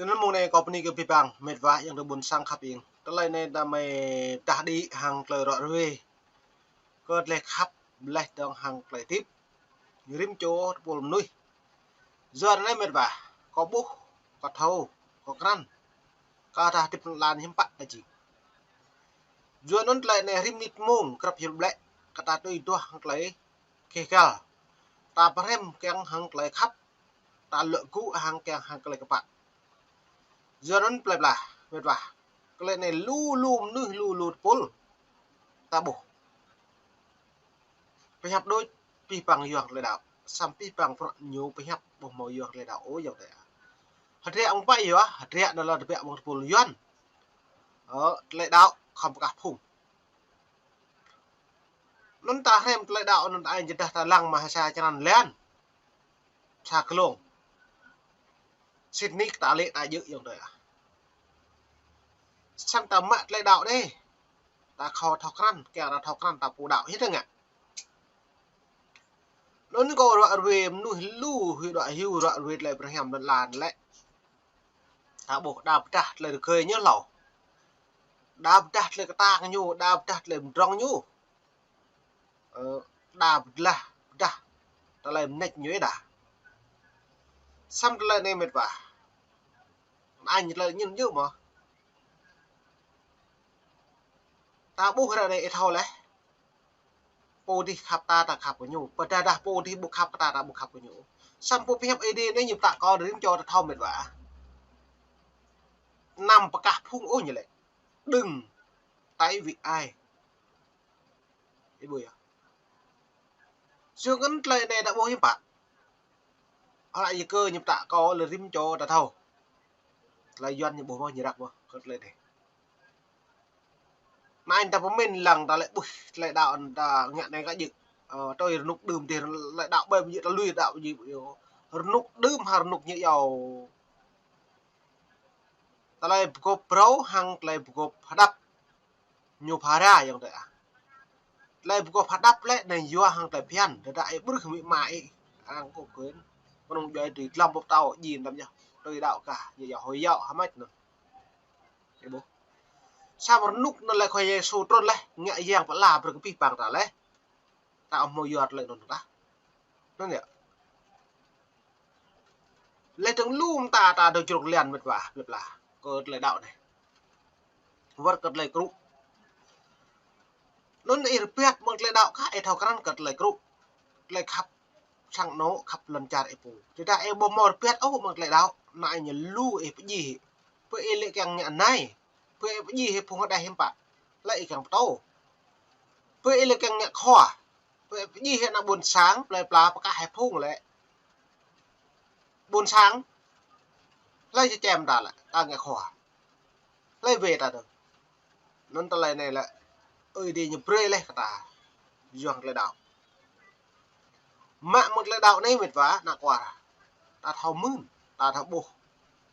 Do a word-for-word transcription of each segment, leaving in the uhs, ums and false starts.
Anŭn mông anai kâo bơni kơ abih bang mĕt wa ayŏng adơi ƀôn sang khăp ing. Tơlơi anai ta mơi pơdah đĭ hăng tơlơi ră ruai kơ tơlơi khăp, laih dơ̆ng hăng tơlơi hơdip. Rĭm čô tơpul mơnuih. Yua anŭn mĕt wa, kâo ƀuh, kâo thâo, kâo krăn, kâo dah hơdip lŏn hiư̆m pă ta jing. Yua anŭn tơlơi anai rĭm mơnit mông krăp hil ƀlĕ, kơ ta tui duah hăng tơlơi keh gal. Ta pơhrăm kiăng hăng tơlơi khăp, ta lŏ gŭ hăng kiăng hăng tơlơi kơpă. Yua anŭn plơi pla, mĕt wa, tơlơi anai lu lu mơnuih, lu lu tơpul ta ƀuh. Pơhiăp đôč, abih bang yua tơlơi đaŏ. Samơ̆ abih bang bruă ñu pơhiăp ƀu hmâo yua tơlơi đaŏ ôh ayŏng adơi. Hơdră ƀing pă yua, hơdră anŭn lŏ tơbiă ƀing tơpul Yuan. Ơ, tơlơi đaŏ khŏm pơkah phung. Anŭn ta hrăm tơlơi đaŏ anŭn ta ai jơdah ta lăng mă ha sa črăn lan. Sa glông. Sĭt nik ta lĕ ta djơ̆ ayŏng adơi ah. Samơ̆ ta mă tơlơi đaŏ anai. Ta khŏm thâo krăn, kiăng ta thâo krăn ta pô đaŏ hĭ ta ngă. Anŭn kâo ră ruai mơnuih lu, huĭ đuaĭ hyu ră ruai tơlơi pơhrăm lŏn lan lĕ. Ta ƀuh đa pơdah tơlơi rơgơi ñu hlâo. Đa pơdah tơlơi kơtang ñu, đa pơdah tơlơi mơdrŏng ñu. Ơ, đa pơdah, pơdah tơlơi mơneč ñu ih đa. Samơ̆ tơlơi anai mĕt wa. Anŭn tơlơi ñu ñu mơ̆. Ta ƀuh ră anai ih thâo laih. Pô dih khăp ta, ta khăp kơ ñu. Pơdah dah pô dih ƀu khăp kơ ta, ta ƀu khăp kơ ñu. Samơ̆ pô pơhiăp Ơi Adai anai ñu pơtă kơ rĭm čô ta thâo mĕt wa. Anăm pơkah phung ôh ñu lĕ. Đừng tại vì ai. Ih ƀuh yơh. Yua anŭn tơlơi anai ta ƀuh hiư̆m pă. Hlak yơh kơ ñu pơtă kơ lĕ rĭm čô ta thâo. Tơlơi Yuan ñu ƀuh mơ̆, ñu răk mơ̆ kơ tơlơi anai. Anai ta pơmĭn lăng ta lĕ ƀuh tơlơi đaŏ ta ngă anai kơ djơ̆. Ơ, tui rơnŭk đưm dih tơlơi đaŏ ƀai ƀu djơ̆ ta lui đaŏ ƀu djơ̆. Rơnŭk đưm hăng rơnŭk ñu iâu. Tơlơi pơgop phrâo hăng tơlơi pơgop hơđăp. Ñu phara ayŏng adơi ah. Tơlơi pơgop hơđăp lĕ anai yua hăng tơlơi phiăn, tơdah ih ƀrưh amĭ ama ih, arăng kơ kuen. Kơnơ̆ng djuai tui tlam bôk tâo jin tam yơh. Tui đaŏ kah, yua yua hơi yua hơmăt anŭn. Ih ƀuh. Samơ̆ rơnŭk anŭn lĕ Khua Yêsu trŭn laih, ngă yang pơala brơi kơ abih bang ta laih. Ta ƀu hmâo yua tơlơi anŭn tah. Anŭn yơh. Laih dơ̆ng lu mơta ta dŏ jrŏk lian mĕt wa, plơi pla. Kơ tơlơi đaŏ anai. Wơ̆t kơ tơlơi krŭ. Anŭn ih rơbat mơ̆ng tơlơi đaŏ kah ih thâo krăn kơ tơlơi krŭ. Tơlơi khăp sang anŏ, khăp lŏn čar ih pô. Tơdah ih ƀu hmâo rơbat ôh mơ̆ng tơlơi đaŏ, anai ñu lu ih pơdjai. Pơ ih lĕ kiăng ngă anai. Pơ ih pơdjai hĭ phung hơđeh hiư̆m pă. Lĕ ih kiăng pơtô. Pơ ih lĕ kiăng ngă khua. Pơ ih pơdjai hĭ ană ƀôn sang, plơi pla pơkah hĭ phung lĕ. Ƀôn sang. Hlơi čem ta lĕ, ta ngă khua. Hlơi wai ta dơ̆ng. Anŭn tơlơi anai lĕ, Ơi Adai ñu brơi laih kơ ta. Yua hăng tơlơi đaŏ. Mă mơ̆ng tơlơi đaŏ anai mĕt wa, ană kuar. Ta thâo mưn, ta thâo ƀuh,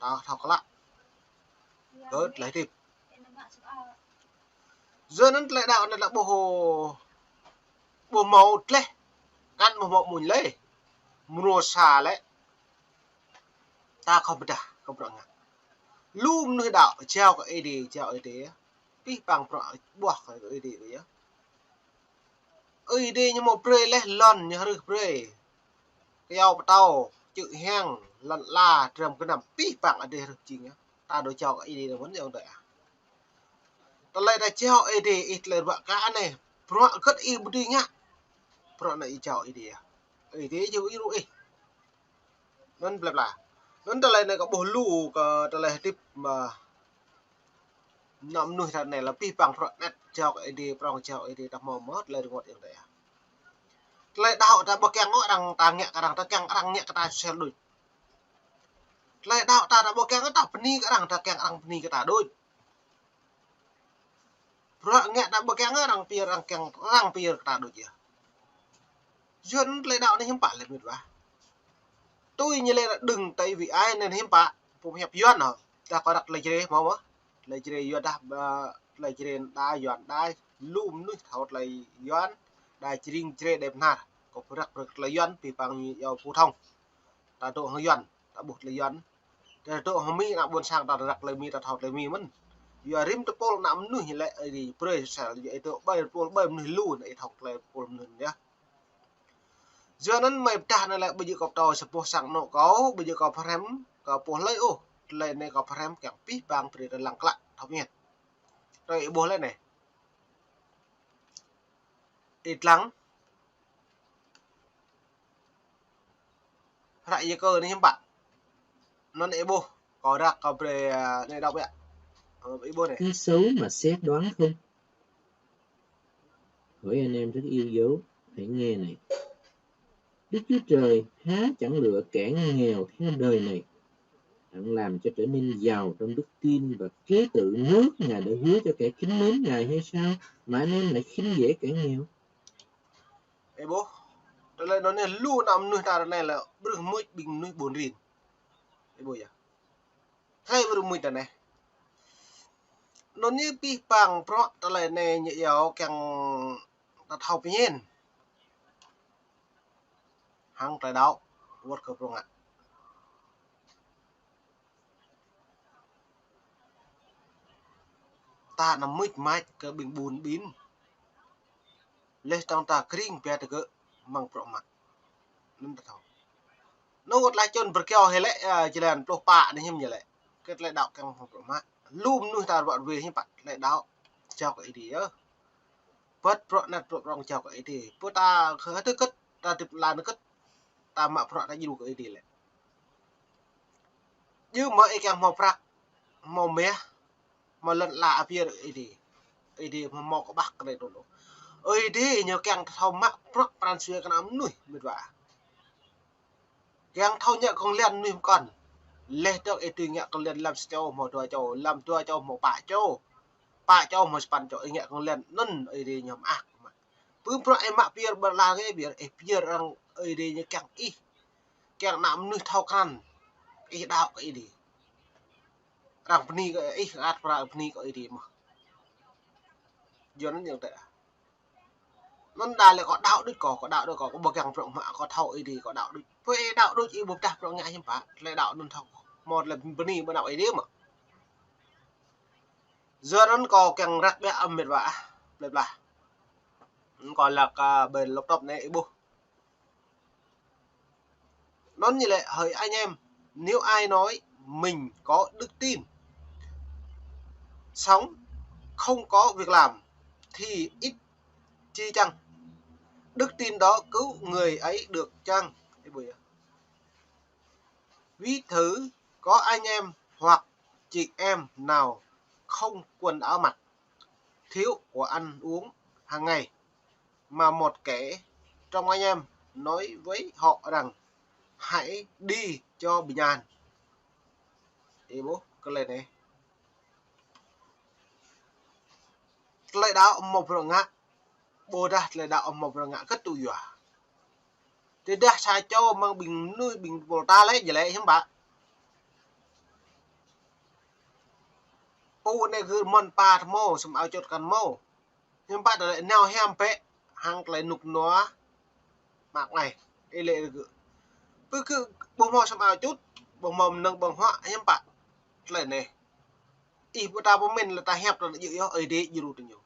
ta thâo klă. Kơ tơlơi hơdip. Yua anŭn tơlơi đaŏ anai lĕ ƀuh, ƀuh hmâo tlaih, kăn ƀuh hmâo amuñ lơi. Mơnuih sa lĕ, ta khŏm pơdah kơ bruă ngă. Lu mơnuih đaŏ, jao kơ Ơi Adai, jao Ơi Adai. Abih bang bruă ƀuah kơ Ơi Adai kơ yơh. Ơi Adai ñu hmâo brơi laih lŏn ñu hrih brơi. Kyâo pơtâo, čư̆ hiăng, lŏn ala, dram gơnam, abih bang Ơi Adai hrih jing yơh. Ta dŏ jao kơ Ơi Adai anŭn mơ̆n ayŏng adơi ah. Tơlơi ta jao Ơi Adai, ih tơlơi ruă kơ anai. Bruă hơget ih ƀu dưi ngă. Bruă anai ih jao Ơi Adai ah. Ơi Adai jao ih ruă ih. Anŭn plơi pla. Anŭn tơlơi anai kâo ƀuh lu kơ tơlơi hơdip mơ̆. Ană mơnuih ră anai lĕ abih bang bruă anet jao kơ Ơi Adai, prŏng jao Ơi Adai, ta hmâo mơ̆ tơlơi rơngot ayŏng adơi ah. Tơlơi đaŏ ta ƀu kiăng ôh arăng ta ngă kơ arăng, ta kiăng arăng ngă kơ ta sel đôč. Tơlơi đaŏ ta, ta ƀu kiăng ta bơni kơ arăng, ta kiăng arăng bơni kơ ta đôč. Bruă ngă ta ƀu kiăng arăng pơyơr, arăng kiăng arăng pơyơr kơ ta đôč yơh. Yua anŭn tơlơi đaŏ anai hiư̆m pă lĕ mĕt wa. Tui ñu lĕ đừng tại vì ai anŭn hiư̆m pă, phung hiăp Yuan hŏ. Dah kơ răk tơlơi Jrai hmâo mơ̆. Tơlơi Jrai yua dah, ơ, tơlơi Jrai đa Yuan đa lu mơnuih thâo tơlơi Yuan, đa jring Jrai đe bơnar. Kâo pơrăk brơi tơlơi Yuan, abih bang ñu iâu phổ thông. Ta dŏ hăng Yuan, ta ƀuh tơlơi Yuan. Tơdah dŏ hơmi ană ƀôn sang ta răk tơlơi Mi, ta thâo tơlơi Mi mơ̆n. Yua rĭm tơpul ană mơnuih lĕ Ơi Adai brơi sel, yua ih dŏ ƀơi tơpul ƀơi mơnuih lu anai ih thâo tơlơi tơpul mơnuih yơh. Yua anŭn mơi pơdah anai lĕ ƀu djơ̆ kâo pơtô sa boh sang anŏ kâo, ƀu djơ̆ kâo pơhrăm, kâo pô hlơi ôh. Tơlơi anai kâo pơhrăm kiăng abih bang brơi ta lăng klă thâo pơmĭn. Tui ih ƀuh lĕ anai. Ih lăng. Hră Yakơ anai hiư̆m pă. Anŭn ih ƀuh, kâo răk kâo brơi, ơ, anai đŏk biă. Ơ, ih ƀuh anai. Có xấu mà xét đoán không? Hỏi anh em rất yêu dấu, hãy nghe này. Đức Chúa Trời há chẳng lựa kẻ nghèo theo đời này, hẳn làm cho trở nên giàu trong đức tin và kế tụ nước Ngài đã hứa cho kẻ kính mến Ngài hay sao mà anh em lại khinh dễ kẻ nghèo? Ih ƀuh, tơlơi anŭn anai lu ană mơnuih ta ră anai lĕ brưh mưč ƀing mơnuih ƀun rin. Ih ƀuh yơh. Hlơi brưh mưč ta anai. Anŭn ñu abih bang bruă tơlơi anai ñu iâu kiăng ta thâo pơmĭn. Hăng tơlơi đaŏ wơ̆t kơ bruă ngă. Ta anăm mưč mač kơ ƀing ƀun ƀin. Leh tong ta kring pia tơgơ̆ mơ̆ng bruă mă. Anŭn ta thâo. Anŭn wơ̆t laih čun pơrkiao hĭ lĕ, ơ, jơlan pluh pă anai hiư̆m ñu lĕ. Kơ tơlơi đaŏ kiăng mơ̆ng bruă mă. Lu mơnuih ta ruă ruê hiư̆m pă tơlơi đaŏ. Jao kơ Ơi Adai yơh. Bơ̆t bruă anet bruă prŏng jao kơ Ơi Adai. Pơ ta kơ hơdơ̆ kơ̆t ta hơdip lăn kơ̆t ta mă bruă ta djru kơ Ơi Adai lĕ. Djơ̆ mơ̆ ih kiăng hmâo prăk, hmâo mah, hmâo lŏn ala apir Ơi Adai. Ơi Adai hmâo mơ̆ kơƀah kơ anai tui lu. Ơi Adai ñu kiăng thâo mă prăk pran jua kơ ană mơnuih mĭt wa. Kiăng thâo ngă kông lan mơnuih mơkŏn. Leh dŏ Ơi Adai ngă kông lan lăm sa čô hmâo dua čô, lăm dua čô hmâo pă čô. Pă čô hmâo sapăn čô, ih ngă kông lan anŭn Ơi Adai ñu mơak mă. Pơm bruă ih mă pơyơr ƀơi lŏn ala kơ ih pơyơr, ih pơyơr arăng Ơi Adai ñu kiăng ih. Kiăng ană mơnuih thâo krăn. Ih đaŏ kơ Ơi Adai. Arăng bơni kơ ih, ăt arăng bơni kơ Ơi Adai mơ̆n. Yua anŭn yơh tơ. Anŭn đa lĕ kâo đaŏ đôč kâo, kâo đaŏ đôč kâo, kâo ƀu kiăng bruă mă kâo thâo Ơi Adai kâo đaŏ đôč. Pơ ih đaŏ đôč ih ƀu pơdah bruă ngă hiư̆m pă, tơlơi đaŏ anŭn thâo. Hmâo tơlơi bơni ƀơi anăp Ơi Adai mơ̆n. Yua anŭn kâo kiăng răk biă ơ mĭt wa ah, plơi pla. Kâo lăk, ơ, ƀơi laptop anai ih ƀuh. Anŭn ñu lĕ, hỡi anh em, nếu ai nói mình có đức tin, sống không có việc làm, thì ích chi chăng? Đức tin đó cứu người ấy được chăng? Ih ƀuh yơh. Ví thử có anh em hoặc chị em nào không quần áo mặc, thiếu của ăn uống hàng ngày, mà một kẻ trong anh em nói với họ rằng: "Hãy đi cho bình an." Ih ƀuh, kơ lĕ anai. Tơlơi đaŏ hmâo bruă ngă, ƀôdah tơlơi đaŏ hmâo bruă ngă kơ̆t tui yua. Tơdah sa čô mơ̆ng ƀing mơnuih ƀing tơpul ta lĕ, jơlĕ hiư̆m pă. Pô anai gơ̆ mơ̆n pă tơhmâo, sum ao čut kăn hmâo. Hiư̆m pă tơlơi nao hiam bĕ, hăng tơlơi rơnŭk rơnua. Mă anai, ih lĕ gơ̆. Pơ gơ̆ ƀu hmâo sum ao čut, ƀu hmâo mơnơ̆ng ƀơ̆ng huă, hiư̆m pă. Tơlơi anai. Ih ƀu ta pơmĭn lĕ ta hiăp tơlơi djơ̆ yơh, Ơi Adai djru tơ ñu.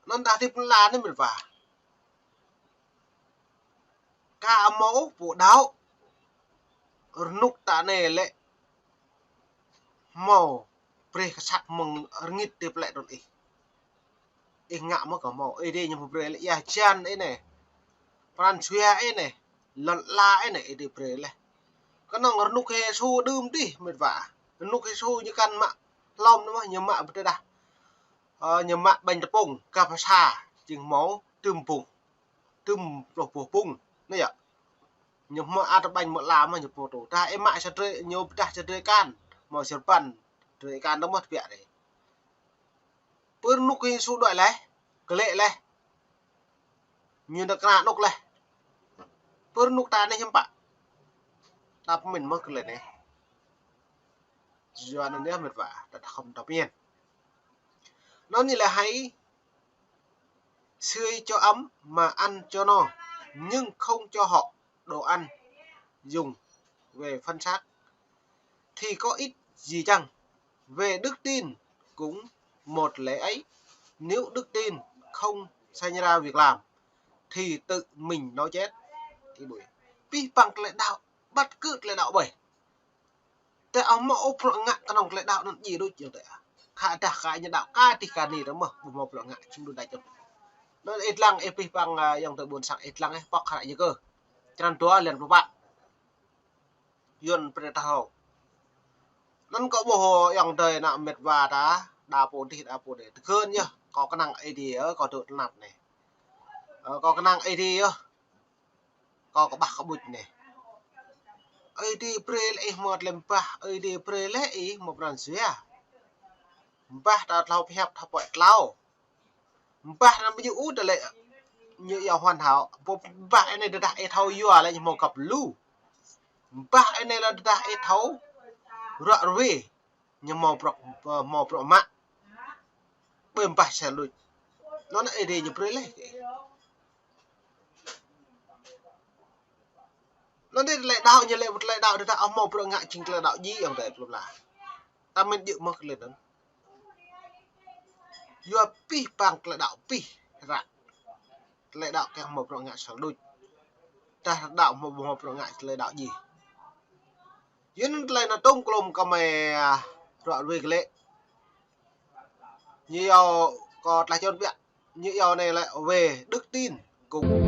Anŭn ta hơdip lăn anai mĭt wa. Ka hmâo pô đaŏ. Rơnŭk ta anai lĕ hmâo brơi kơ sat mơ̆ng rơngit tơlơi plĕ tui ih. Ih ngă mơ̆ kơ hmâo, Ơi Adai ñu brơi lĕ ia hơjan ih anai. Pran jua ih anai, lŏn ala ih anai Ơi Adai brơi leh. Kơnơ̆ng rơnŭk Yêsu đưm dih mĭt wa. Rơnŭk Yêsu ñu kăn mă hlom anŭn mơ̆, ñu mă pơtơdah. Ơ, ñu mă ƀañ tơpŭng, gah pơsa, jing hmâo tơm pŭng. Tơm pluh boh pŭng. Anai yơh. Ñu hmâo ăt ƀañ mơ̆ ala mơ̆ ñu pơtô. Tơdah ih mă sa drơi, ñu pơdah sa drơi akan. Hmâo sa rơbăn drơi akan dơ̆ng mơ̆ tơbiă dih. Pơ rơnŭk Yêsu đuaĭ leh, glĕ leh. Ñu nao kơna anŭk leh. Pơ rơnŭk ta anai hiư̆m pă. Ta pơmĭn mơ̆ kơ lĕ anai. Yua anŭn yơh mĭt wa, ta khŏm ta pơmĭn. Anŭn ñu lĕ hãy sưởi cho ấm mà ăn cho no, nhưng không cho họ đồ ăn dùng về phân xác. thì có ích gì chăng? Về đức tin cũng một lẽ ấy. Nếu đức tin không sanh ra việc làm thì tự mình nó chết. Ih ƀuh. Pih păng tơlơi đaŏ, ƀăt kơ tơlơi đaŏ ƀơi. Tơdah ƀu hmâo ôh bruă ngă tơnŏng tơlơi đaŏ anŭn djai đôč yơh tơdah. Khă dah kơ ñu đaŏ kơ tih kơ ni rơmơh, ƀu hmâo bruă ngă čing đôč đač yơh. Anŭn ih lăng ih pih păng, a, ayŏng adơi ƀôn sang ih lăng ih pŏk hră Yakơ. Črăn dua lăn pluh pă. Yuan brơi ta thâo. Anŭn kâo ƀuh ayŏng adơi ană met wa ta, đa pô dih, đa pô dih. Tơgơ̆n yơh, kâo kơnang Ơi Adai yơh, kâo dŏ tơnap anai. Ơ, kâo kơnang Ơi Adai yơh. Kâo kơƀah kơƀuč anai. Ơi Adai brơi lĕ ih hmâo tơlơi mbah, Ơi Adai brơi lĕ ih hmâo pran jua. Mbah ta tlâo pơhiăp ta pơ̆k tlâo. Mbah anŭn ƀu djơ̆ ôh tơlơi ñu yua hoàn hảo. Pô mbah anai tơdah ih thâo yua lĕ ñu hmâo găp lu. Mbah anai lĕ tơdah ih thâo ruă ruê, ñu hmâo bruă, hmâo bruă mă. Ƀơi mbah sel đôč. Anŭn Ơi Adai ñu brơi lĕ. Anŭn tơlơi đaŏ ñu lĕ, tơlơi đaŏ tơdah ƀu hmâo bruă ngă čing tơlơi đaŏ djai ayŏng adơi plŭ pla. Ta mĭn djơ̆ mơ̆ kơ tơlơi anŭn. Yua pih păng tơlơi đaŏ pih ră. Tơlơi đaŏ kiăng hmâo bruă ngă sel đôč. Tơdah đaŏ hmâo, hmâo bruă ngă tơlơi đaŏ djai. Yua anŭn tơlơi anŭn tơ̆ng klôm kơ mơi, a, ruă ruê kơ lĕ. Ñu yua kơ tơlơi čon biă. Ñu yua anai lĕ về đức tin cũng